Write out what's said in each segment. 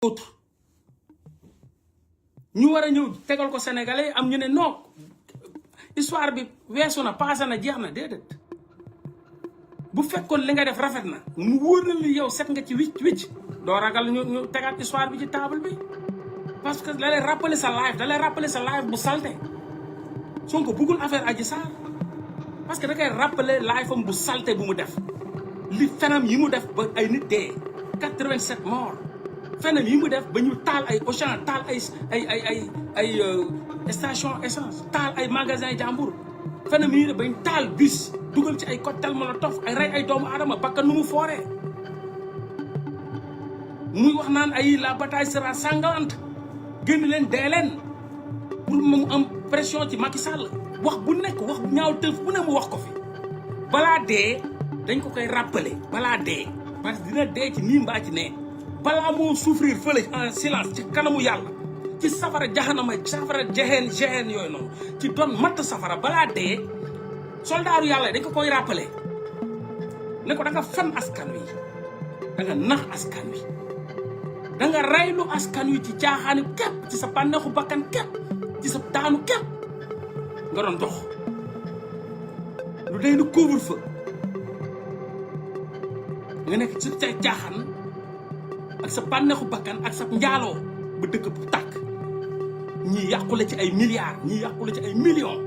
autre ñu war a ñëw tegal ko sénégalais am ñu ne non histoire bi weesu na passé na jeex na déedéet bu fekkoon li nga def rafet na mu wóor na li yow set nga ci wicc doo ragal ñu tegaat histoire bi ci table bi parce que da lay rappeler sa life bu salte Sonko bëggul affaire Adji Sarr parce que da koy rappeler life am bu salte bu mu def li fenam yi mu def ba ay nit dee 87 morts fenam yi mu def ba ñu taal ay Auchan taal ay station essence taal ay magasin jàmbur fenam yi def ba ñu taal bus dugal ci ay cocktail molotov ay rey ay doomu aadama bakkan nu mu fooree muy wax naan ay la bataille sera sanglante génn leen dee leen pour mu am pression ci Macky Sall wax bu nekk wax bu ñaaw tëf bu ne mu wax ko fi balaa dee dañ ko koy rappeler balaa dee parce que dina dee ci nii mbaa ci nee balaa moo souffrir fële en silence ci kanamu yàlla ci safara jaxanama safara jexeen yooyu noonu ci doon matt safara balaa dee soldaaru yàlla dañ ko koy rappeler ne ko da nga fan askan wi da nga nax askan wi da nga raylu askan wi ci caaxaani képp ci sa bànneexu bakkan képp ci sa daanu képp nga doon dox lu day nu couvre-feu nga nekk ci sa caaxaan ak sa bànneexu bakkan ak sa njaaloo ba dëkk bu tàkk ñii yàqule ci ay milliards ñii yàqule ci ay millions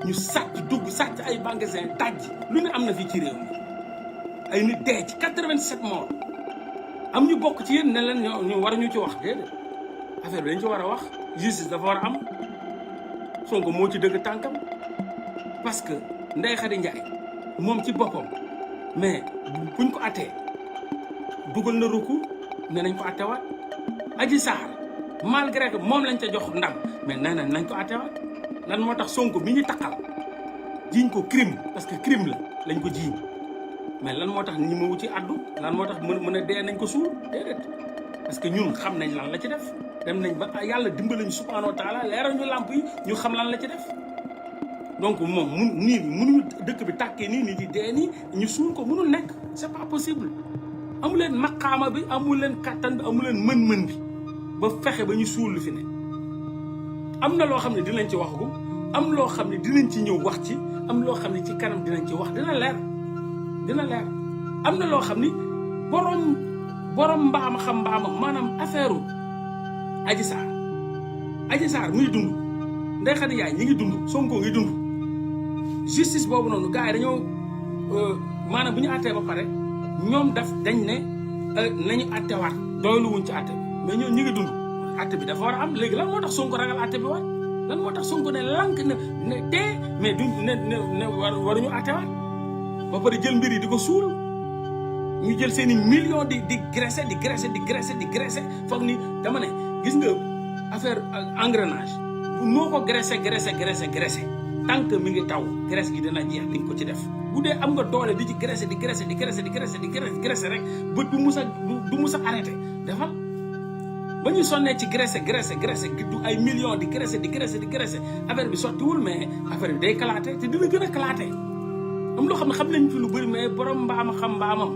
ñu sàcc dugg sàcc ay magasin daj lu ne am na fii ci réew mi ay nit dee ci 87 morts am ñu bokk ci yéen ne leen ñu war ñu ci wax déedéet affaire bi dañ ci war a wax justice dafa war a am Sonko moo ci dëgg tànkam parce que Ndeye Khady Ndiaye moom ci boppam mais buñ ko attee dugal na recours ne nañ ko attewaat Adji Sarr malgré que moom lañ ca jox ndam mais nee nañ ko attewaat lan moo tax Sonko mi ñu takkal jiiñ ko crime parce que crime la lañ ko jiiñ mais lan moo tax ñi ma wu ci addu lan moo tax mën a dee nañ ko suul déedéet parce que ñun xam nañ lan la ci def dem nañ ba yàlla dimbali ñu subhanahu wa taala leeral ñu làmp yi ñu xam lan la ci def donc moom mënuñu dëkk bi tàkkee nii di dee nii ñu suul ko mënul nekk c'est pas possible amu leen maqaama bi amu leen kattan bi amu leen mën-mën bi ba fexe ba ñu suul lu fi ne am na loo xam ne dinañ ci waxagum am loo xam ne dinañ ci ñëw wax ci am loo xam ne ci kanam dinañ ci wax dina leer am na loo xam ni borom mbaama xam mbaamam maanaam affaire Adji Sarr muy dund Ndeye Khady Ndiaye ñi ngi dund Sonko ngi dund justice boobu noonu gars yi dañoo maanaam bu ñu attee ba pare ñoom dañ ne nañu attewaat doylu wuñ ci atte bi mais ñoo ñi ngi dund atte bi dafa war a am léegi lan moo tax Sonko ragal atte bi waat lan moo tax Sonko ne lank ne tee mais duñ ne waruñu attewaat ba pare jël mbir yi di ko suul ñu jël seen i millions di graisser foog ni dama ne gis nga affaire engrenage bu noo ko graisser tant que mi ngi taw graisse gi dina jeex di nga ko ci def bu dee am nga doole di ci graisser rek bët du mus a arrêté defal ba ñu sonnee ci graisser du ay millions di graisser affaire bi sottiwul mais affaire bi day kalaate te dina gën a kalaate am loo xam ne xam nañ fi lu bëri mais borom mbaama xam mbaamam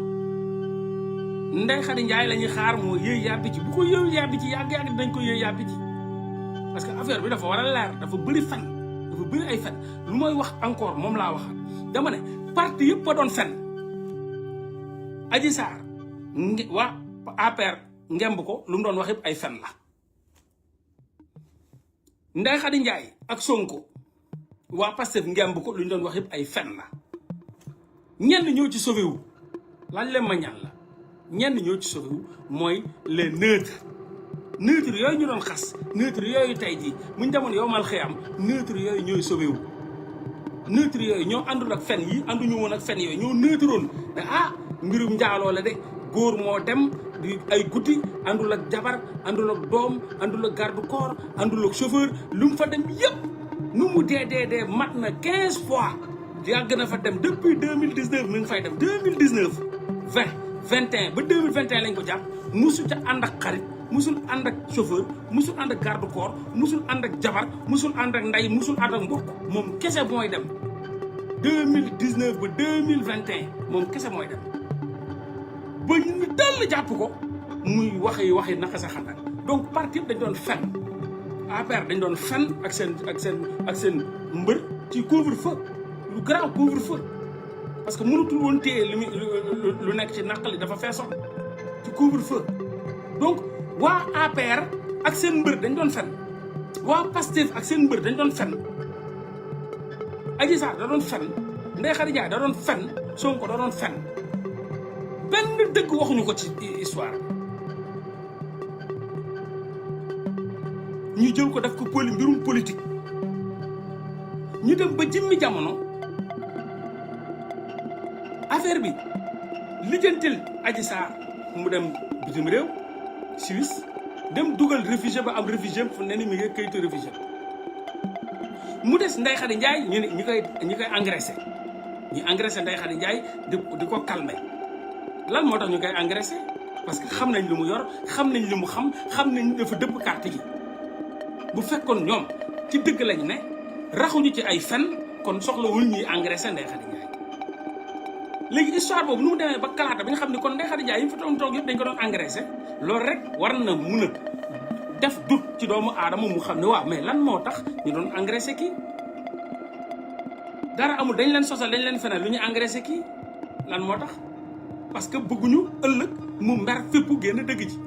Ndeye Khady Ndiaye la ñuy xaar moo yëy yàbbi ci bu ko yëy yàbbi ci yàgg dinañ ko yëy yàbbi ci parce que affaire bi dafa war a leer dafa bëri fen dafa bëri ay fen lu mooy wax encore moom laa waxaat dama ne parti yëpp a doon fen Adji Sarr waa APR ngemb ko lu mu doon wax yëpp ay fen la Ndeye Khady Ndiaye ak Sonko waa Pastef ngemb ko lu ñu doon wax yëpp ay fen la ñenn ñoo ci sauvé wu laaj leen ma ñaan la ñenn ñoo ci sauvé wu mooy les neutres yooyu ñu doon xas neutres yooyu tey jii muñ demoon yow mal xëyam neutres yooyu ñooy sauvé wu neutres yooyu ñoo àndul ak fen yi ànduñu woon ak fen yooyu ñoo neutroon ne mbirum njaaloo la de góor moo dem di ay guddi àndul ak jabar àndul ak doom àndul ak garde corps àndul ak chauffeur lu mu fa dem yëpp nu mu dee mat na 15 fois yàgg na fa dem depuis 2019 mi ngi fay dem 2019 20 21 ba 2021 lañ ko jàpp musu ca ànd ak xarit musul ànd ak chauffeur musul ànd ak garde corps musul ànd ak jabar musul ànd ak ndey musul ànd ak mbokk moom kese mooy dem 2019 ba 2021 moom kese mooy dem ba ñu dal jàpp ko muy waxi naka sa xanaa donc parti yëpp dañ doon fen APR dañ doon fen ak seen mbër ci couvre-feu lu grave couvre-feu parce que mënatul woon téye lu nekk ci naqali dafa feesoon ci couvre-feu donc waa APR ak seen mbër dañ doon fen waa Pastef ak seen mbër dañ doon fen Adji Sarr da doon fen Ndeye Khady Ndiaye da doon fen Sonko da doon fen benn dëgg waxuñu ko ci histoire ñu jël ko def ko mbirum politique ñu dem ba jëmmi jamono affaire bi lijjantil Adji Sarr mu dem bitim réew Suisse dem dugal réfugié ba am réfugié fu ne ni mi ngi kayitu réfugié mu des Ndeye Khady Ndiaye ñu ne ñi koy engraissé ñu engraissé Ndeye Khady Ndiaye di ko calmer lan moo tax ñu koy engraissé parce que xam nañ lu mu yor xam nañ li mu xam nañ dafa dëpp carte gi bu fekkoon ñoom ci dëgg lañ ne raxuñu ci ay fen kon soxlawul ñuy engraissé Ndeye Khady Ndiaye léegi histoire boobu nu mu demee ba kalaata bi nga xam ne kon Ndeye Khady Ndiaye yi mu fa doon toog yëpp dañ ko doon engraissé loolu rek war na mun a def dut ci doomu aadama mu xam ne waaw mais lan moo tax ñu doon engraissé kii dara amul dañ leen sosal dañ leen fenal lu ñu engraissé kii lan moo tax parce que bëgguñu ëllëg mu mer fippu génn dëgg ji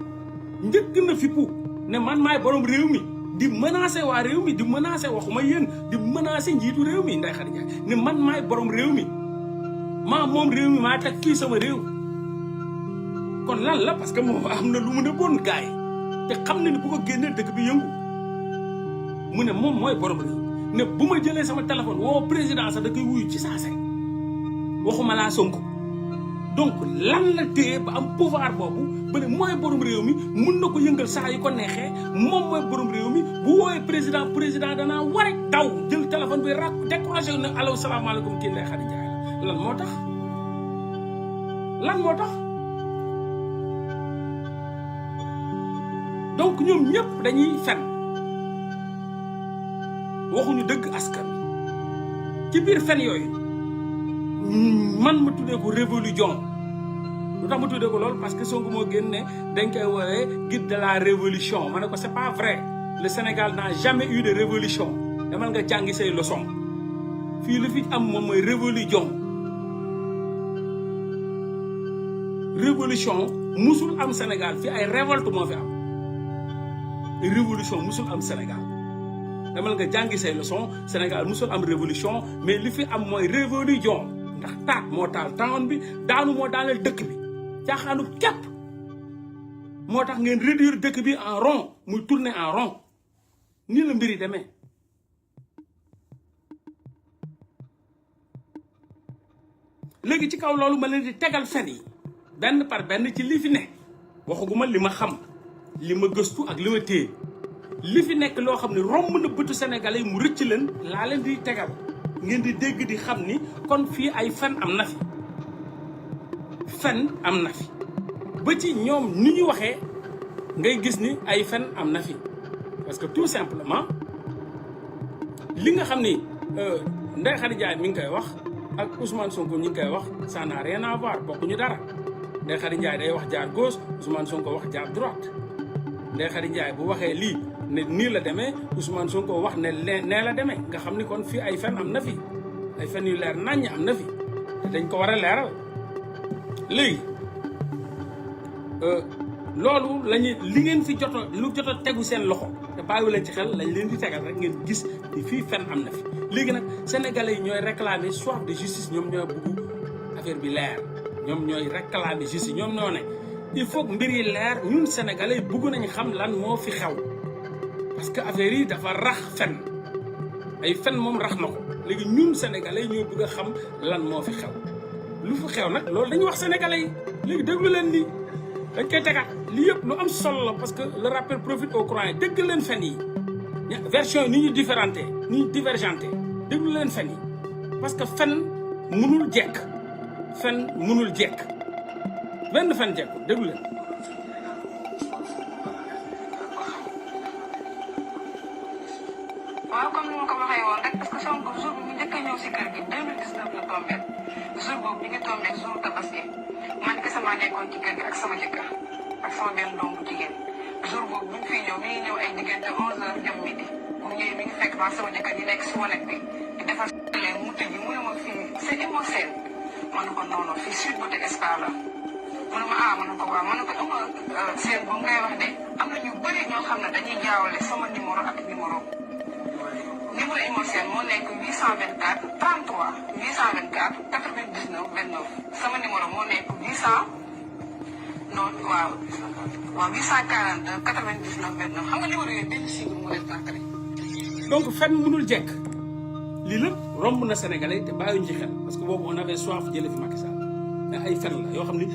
njëkk na fippu ne man maay borom réew mi di menacé waa réew mi di menacé waxuma yéen di menacé njiitu réew mi Ndeye Khady Ndiaye ne man maay borom réew mi maa moom réew mi maa teg fii sama réew kon lan la parce que moom am na lu mu ne bon gaay te xam na ni bu ko génnee dëkk bi yëngu mu ne moom mooy borom réew ne bu ma jëlee sama téléphone woo président sax da koy wuyu ci saase waxuma laa Sonko donc lan la téye ba am pouvoir boobu ba ne mooy borom réew mi mun na ko yëngal saa yu ko neexee moom mooy borom réew mi bu woowee président danaa war a daw jël téléphone bi rak décroché ne allo salaamaaleykum kii Ndeye Khady Ndiaye la lan moo tax donc ñoom ñëpp dañuy fen waxuñu dëgg askan bi ci biir fen yooyu man ma tuddee ko révolution lu tax ma tuddee ko loolu parce que Sonko moo génn ne dañ koy woowee guide de la révolution ma ne ko c'est pas vrai le Sénégal n'a jamais eu de révolution demal nga jàngi say leçons fii lu fi am moom mooy révolution musul am Sénégal fii ay révolte moo fi am révolution musul am Sénégal demal nga jàngi say leçons Sénégal musul am révolution mais li fi am mooy révolution ndax taat moo taal town bi daanu moo daaneel dëkk bi caaxaanu képp moo tax ngeen réduire dëkk bi en rond muy tourner en rond nii la mbir yi demee léegi ci kaw loolu ma leen di tegal fen yi benn par benn ci li fi ne waxaguma li ma xam li ma gëstu ak li ma téye li fi nekk loo xam ne romb na bëtu sénégalais yi mu rëcc leen laa leen di tegal ngeen di dégg di xam ni kon fii ay fen am na fi fen am na fi ba ci ñoom ni ñu waxee ngay gis ni ay fen am na fi parce que tout simplement li nga xam ni Ndeye Khady Ndiaye mi ngi koy wax ak Ousmane Sonko ñi ngi koy wax ça n'a rien à voir bokkuñu dara Ndeye Khady Ndiaye day wax jaar gauche Ousmane Sonko wax jaar droite Ndeye Khady Ndiaye bu waxee lii ne nii la demee Ousmane Sonko wax ne nee la demee nga xam ni kon fii ay fen am na fi ay fen yu leer naññ am na fi te dañ ko war a leeral léegi loolu lañu li ngeen fi lu jot a tegu seen loxo te bàyyiwu leen ci xel lañ leen di tegal rek ngeen gis ni fii fen am na fi léegi nag sénégalais yi ñooy réclamer soif de justice ñoom ñooy bëgg affaire bi leer ñoom ñooy réclamer justice ñoom ñoo ne il faut que mbir yi leer ñun sénégalais yi bëgg nañ xam lan moo fi xew parce que affaire yi dafa rax fen ay fen moom rax na ko léegi ñun sénégalais yi ñoo bëgg a xam lan moo fi xew lu fi xew nag loolu dañuy wax sénégalais yi léegi déglu leen ni dañ koy tegaat lii yëpp lu am solo la parce que le rappel profite aux croyants dégg leen fen yi version yi ni ñu différenté ni ñu divergenté déglu leen fen yi parce que fen mënul jekk benn fen jekk déglu leen waaw comme ni ma ko waxee woon rek parce que Sonko jour bi mu njëkk a ñëw si kër gi 2019 la tombé jour boobu mi ngi tombé jour tabaski man kese maa nekkoon ci kër gi ak sama jëkkër ak sama benn doom bu jigéen jour boobu bu ñu fiy ñëw mi ngi ñëw ay diggante 11h jëm midi bu ñëwee mi ngi fekk maa sama jëkkër ñi nekk si walet bi di defar leen mu tëj mu ne ma fii c'est Imosène ma ne ko non non fii Sweet Beauté Spa la mu ne ma ah ma ne ko waaw ma ne ko Imosène bu ngay wax de am na ñu bëri ñoo xam ne dañuy jaawale sama numéro ak numéro Imosène moo nekk 824 33 824 99 29 sama numéro moo nekk 800 non waaw 842 99 29 xam nga numéro yooyu benn chiffre moo leen tàkkale. donc fenn mënul jekk lii lépp romb na Sénégalais te bàyyuñ ci xel parce que boobu on avait soif jële fi Macky Sall mais ay fen la yoo xam ni